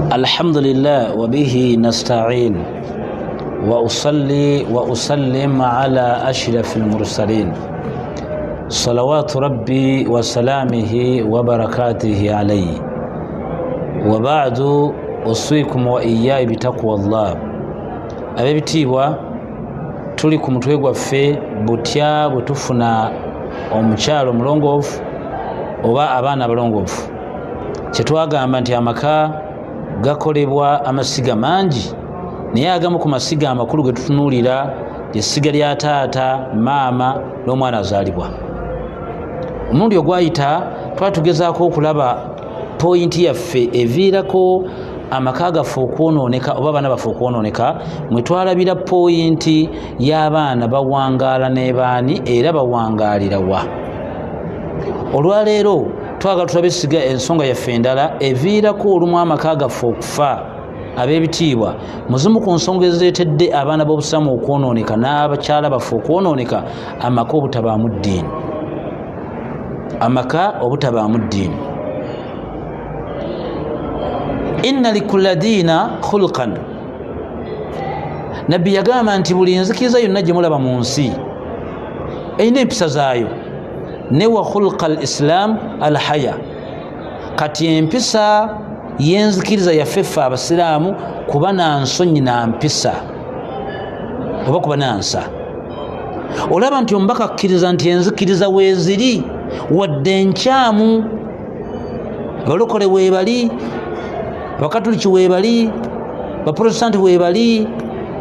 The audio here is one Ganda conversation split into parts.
الحمد لله وبه نستعين وأصلي وأسلم على أشرف المرسلين صلوات ربي وسلامه وبركاته عليه وبعد أوصيكم وإياي بتقوى الله. Ab'ebitiibwa, tuli ku mutwe gwaffe butya bwe tufuna omukyalo omulongoofu oba abaana abalongoofu. Kyetwagamba nti amaka gakolebwa amasiga mangi, naye agamu ku masiga amakulu ge tutunuulira lyessiga lya taata, maama n'omwana azaalibwa. Omulundi ogwayita twali tugezaako okulaba point yaffe eviirako amaka gaffe okwonooneka oba abaana baffe okwonooneka, mwe twalabira point y'abaana bawangaala n'ebaani era bawangaalira wa. Olwaleero twagala tulabe essiga ensonga yaffe endala eviirako olumu amaka gaffe okufa. Ab'ebitiibwa, muzimu ku nsonga ezireetedde abaana b'obusiraamu okwonooneka n'abakyala baffe okwonooneka, amaka obutabaamu ddiini. Amaka obutabaamu ddiini. Inna likulla diina khulqan. Nabbi yagamba nti buli nzikiriza yonna gye mulaba mu nsi erina empisa zaayo, ne wa khulqa al islam al haya. Kati empisa y'enzikiriza yaffe ffe abasiraamu kuba na nsonyi na mpisa oba kuba nansa. Olaba nti omubaka akkiriza nti enzikiriza weeziri wadde enkyamu, abalokole weebali, abakatuliki weebali, baprotestanti weebali,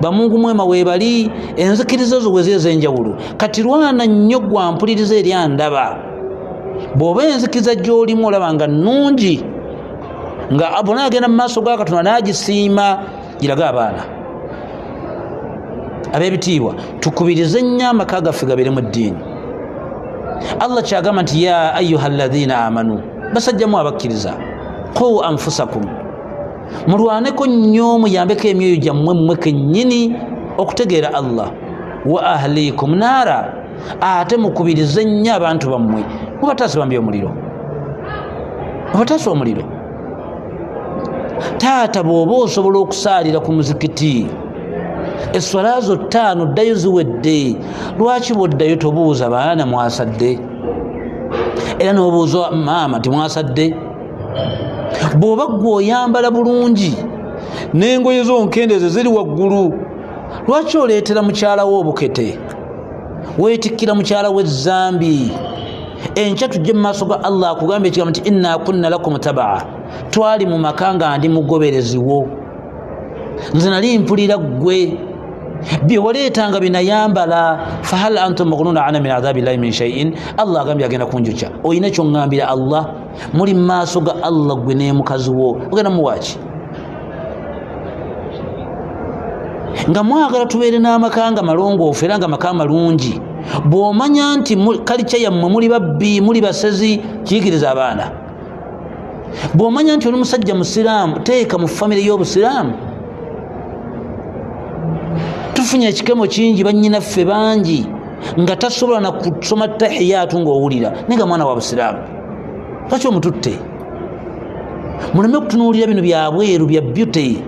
bamungu mwema weebali, enzikiriza zo weziri ez'enjawulo. Kati lwana nnyo gwampuliriza eri andaba, bw'oba enzikiriza gy'olimu olaba nga nnungi, nga bona agenda mu maaso ga Katonda n'agisiima, giraga abaana. Ab'ebitiibwa, tukubirize nnyo amaka gaffe gabeere mu ddiini. Allah kyagamba nti ya ayuha alladhina amanu, basajjamu abakkiriza, qu anfusakum, mulwaneko nnyo muyambeko emyoyo gyammwe mmwe kennyini okutegeera Allah, wa ahlikum naara, ate mukubirize nnyo abantu bammwe mubataase bambi omuliro, mubataase omuliro. Taata, bw'oba osobola okusaalira ku muzikiti esswala zo 5 ddayo ziwedde, lwaki bw'oddayo tobuuza baana mwasadde, era n'obuuza maama timwasadde? Bw'oba ggwe oyambala bulungi n'engoye zo nkendeeze ziri waggulu, lwaki oleetera mukyala wo obukete, weetikkira mukyala w'ezzambi? Enkya tujje mu maaso ga Allah akugamba ekigambo nti inna kunna lakum tabaa, twali mu maka nga ndi mugoberezi wo, nze nali mpulira ggwe bye waleetanga binayambala, fahal antum mughnuna ana min adhabi llahi min shay'in. Allah agambye agenda kunjukya, oyina kyoŋŋambira Allah? Muli mu maaso ga Allah ggwe ne mukazi wo, ogenda muwaaki? Nga mwagala tubeere n'amaka nga malongoofu era nga maka malungi. Bw'omanya nti kalica yammwe muli babbi, muli basezi, kiyigiriza abaana. Bw'omanya nti oli musajja musiraamu, teeka mu famire y'obusiraamu. Tufunye ekikemo kingi, bannyinaffe bangi nga tasobola na kusoma tahiyaatu ng'owulira, naye nga mwana wa busiraamu. Lwaki omututte? Muleme kutunuulira bino byabweru bya beauty,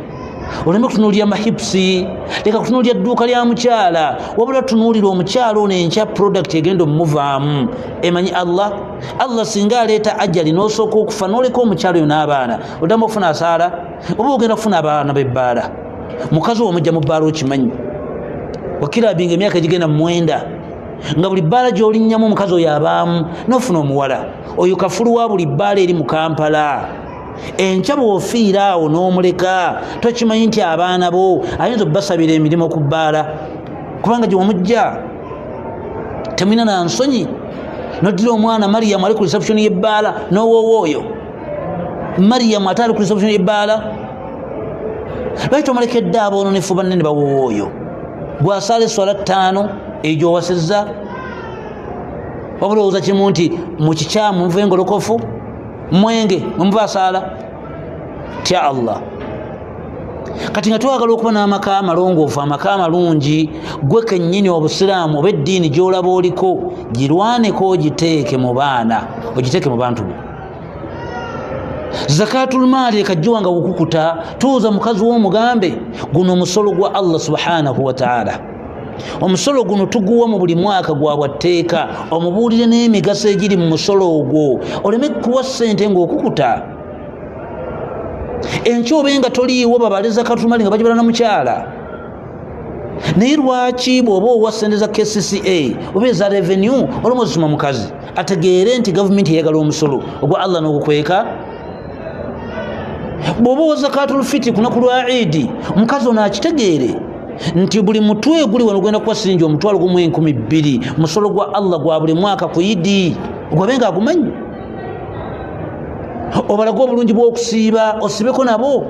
oleme kutunuulira mahipusi, leka kutunuulira dduuka lya mukyala, wabula tunuulira omukyala ono enkya product egenda omumuvaamu emanyi Allah. Allah singa aleeta ajali n'osooka okufa n'oleka omukyala oyo n'abaana, oddamu okufuna asaala oba ogenda kufuna abaana b'ebbaala? Mukazi omujja mu bbaala okimanyi, wakirabinga emyaka egigenda 9 nga buli bbaala gy'olinnyamu omukazi oyo abaamu, n'ofuna omuwala oyo kafulu wa buli bbaala eri mu Kampala. Enkya bw'ofiira awo n'omuleka, tokimanyi nti abaana bo ayinza obbasabira emirimu ku bbaala, kubanga gye wamujja temulina na nsonyi. Noddira omwana Mariyamu ali ku reception y'ebbaala n'owoowa oyo Mariyamu ate ali ku reception y'ebbaala, lwaki tomulekedde aboononefu banne ne bawoowa oyo gwasaala esswala 5 eyo gy'owasizza? Wabulowooza kimu nti mu kikyamu muva engolokofu, mwenge mwemuva asaala. Tya Allah. Kati nga twagala okuba n'amaka amalongoofu, amaka amalungi, gwe kennyini obusiraamu oba eddiini gy'olaba oliko girwaneko, ogiteeke mu baana, ogiteeke mu bantu bo. Zakatulmaali ekajjiwa nga wukukuta. Tuuza mukazi w'omugambe, guno omusolo gwa Allah subhanahu wataala, omusolo guno tuguwa mu buli mwaka gwa bwatteeka. Omubuulire n'emigaso egiri mu musolo ogwo, oleme kuwa ssente ng'okukuta. Enkya obe nga toliiwo, babale zakatulmaali nga bagibala na mukyala. Naye lwaki bw'oba owa ssente za KCCA oba eza revenue oluma ozisoma mukazi ategeere nti gavumenti eyagala omusolo ogwa Allah n'ogukweka? Bw'oba owa zakatulfitiri ku lunaku lwa Idi, omukazi ono akitegeere nti buli mutwe guli wano gugenda kuwa siringi 12,000, musolo gwa Allah gwa buli mwaka ku Idi, gwabe nga agumanyi. Obalage obulungi bw'okusiiba, osibeko nabo.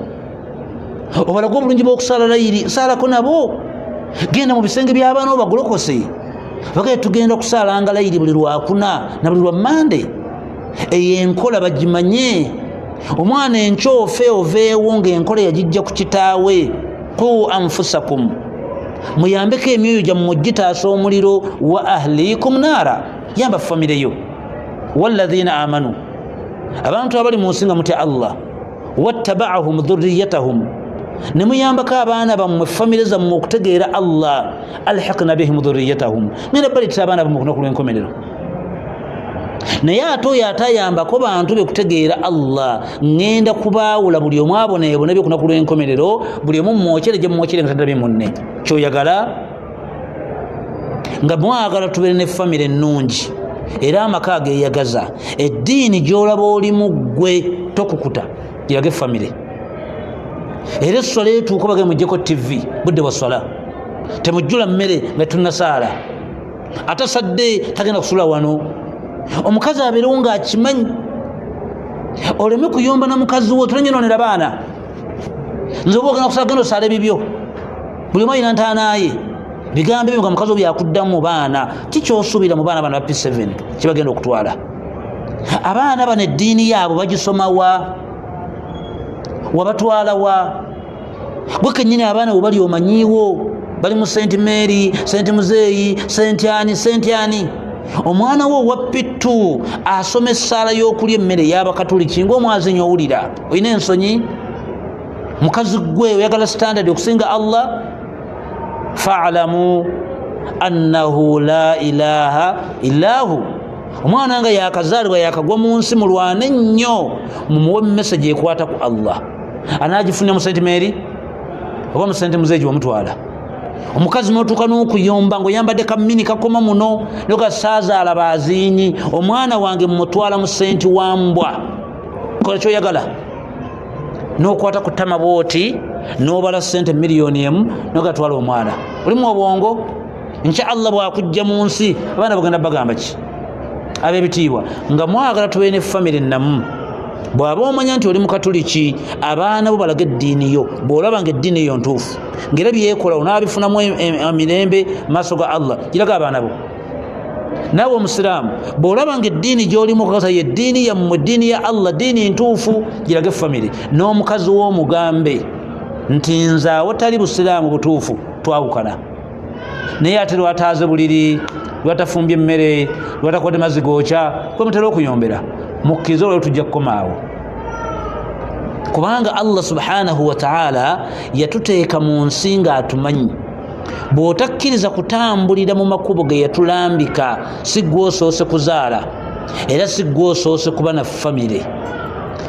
Obalage obulungi bw'okusaala layiri, saalako nabo. Genda mu bisenge by'abaana obagolokose, bagaye tugenda kusaalanga layiri buli lwakuna na buli lwa Mande. Eyo enkola bagimanye. Omwana enkyofe oveewo ng'enkola yagijja ku kitaawe. Qu anfusakum, muyambeko emyoyo gyammwe gitaasa omuliro, wa ahlikum naara, yamba famireyo. Walladhina amanu, abantu abali mu nsi nga mutya Allah, wattabaahum dhurriyatahum, ne muyambako abaana bammwe, famire zammwe okutegeera Allah, alhiqna bihim dhurriyatahum, ngenda baleetera abaana bammwe okunaku lw'enkomerero. Naye ate oyo atayambako bantu be kutegeera Allah, ŋŋenda kubaawula, buli omu aboneebone byokunaku lw'enkomerero, buli omu mwokyere gye mumwokyere nga tadabye munne. Kyoyagala nga mwagala tubeere ne famire ennungi era amaka ageyagaza. Eddiini gy'olaba olimu ggwe tokukuta, girage famire. Era esswala etuuka bage muggyeko TV, budde bwa swala, temujjula mmere nga tunnasaala. Atasadde tagenda kusula wano. Omukazi abeerewo ng'akimanyi, oleme kuyomba na mukazi wo, tolanyononera baana. Nze oba ogenda kusala, genda osaala ebibyo, buli omu alina ntaanaye. Bigambo ebyo nga mukazi wo byakuddamu mu baana, kikyosuubira mu baana bano ba P7 kibagenda okutwala? Abaana bano eddiini yaabwe bagisoma wa? Wabatwala wa? Gwe kennyini abaana bwe bali omanyiiwo, bali mu St Mary, St Muzeeyi, St ani, St ani. Omwana wo owa P2 asoma essaala y'okulya emmere y'Abakatuliki ng'omwazinyi, owulira olina ensonyi? Mukazi gwe oyagala standard okusinga Allah. Faalamu annahu la ilaha illahu. Omwana nga yakazaalibwa, yakagwa mu nsi, mulwane nnyo mumuwe message ekwata ku Allah. Anagifunira mu St Mary oba mu St Muzeeji wamutwala? Omukazi notuuka n'okuyomba ngaoyambadde kamini kakoma muno, nogasaazaala bazinyi, omwana wange mumutwala mu senti wambwa. Kola kyoyagala, nokwata ku ttama bwoti, nobala sente 1 million nogatwala omwana. Olimu obwongo? Nkya Allah bwakujja mu nsi, abaana bagenda bagamba ki? Ab'ebitiibwa, nga mwagala tubeere ne famire namu, bw'aba omanya nti oli mukatuliki, abaana bo balaga eddiini yo. Bw'olaba nga eddiini yo ntuufu, ngaera byekola onaabifunamu emirembe maaso ga Allah, giraga abaana bo. Naawe omusiraamu, bw'olaba nga eddiini gy'olimu okakasa ye eddiini yammwe, eddiini ya Allah, ddiini ntuufu, giraga famire. N'omukazi w'omugambe nti nze awatali busiraamu butuufu twawukana. Naye ate lwataaze buliri, lwatafumbye emmere, lwatakodde mazzi gookya, kwe mutera okuyombera, mukkirize olwo tujja kukomaawo, kubanga Allah subhanahu wataala yatuteeka mu nsi ng'atumanyi. Bw'otakkiriza kutambulira mu makubo ge yatulambika, si gwe osoose kuzaala era si gwe osoose kuba na famire.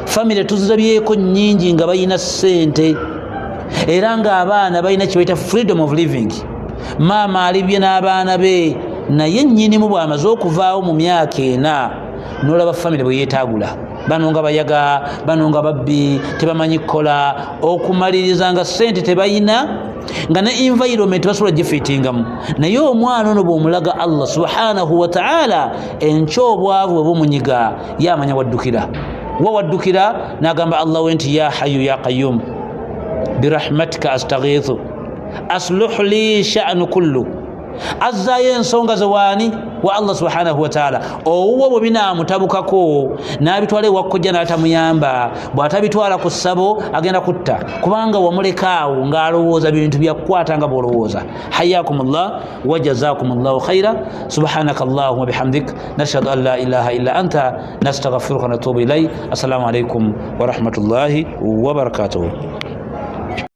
Famire tuzirabyeko nnyingi nga balina ssente era ng'abaana balina kye bayita freedom of living. Maama alibye n'abaana be, naye nnyinimu bw'amaze okuvaawo mu myaka 4, nolaba famire bwe yeetagula, bano nga bayaga, bano nga babbi, tebamanyi kukola, okumaliriza nga ssente tebalina, nga ne environment basobola gifiitingamu. Naye omwana ono bw'omulaga Allah subhanahu wataala, enkya obwavu bwe bumunyiga, ye amanya waddukira wa waddukira, n'agamba Allah we nti ya hayu ya qayum birahmatika astaghithu asluh li sha'nu kullu. Azzaayo ensonga ze waani? Wa Allah subhanahu wataala. Owuwo bwe binaamutabukako n'abitwala ewakojja n'atamuyamba, bw'atabitwala ku ssabo agenda kutta, kubanga wamulekaawo ng'alowooza bintu byakukwata nga bw'olowooza. Hayakum llah wa jazakum llahu khaira. Subhanaka allahuma bihamdik, nashhadu an la ilaha illa anta, nastaghfiruka natubu ilai. Assalamu alaikum warahmatullahi wabarakatuhu.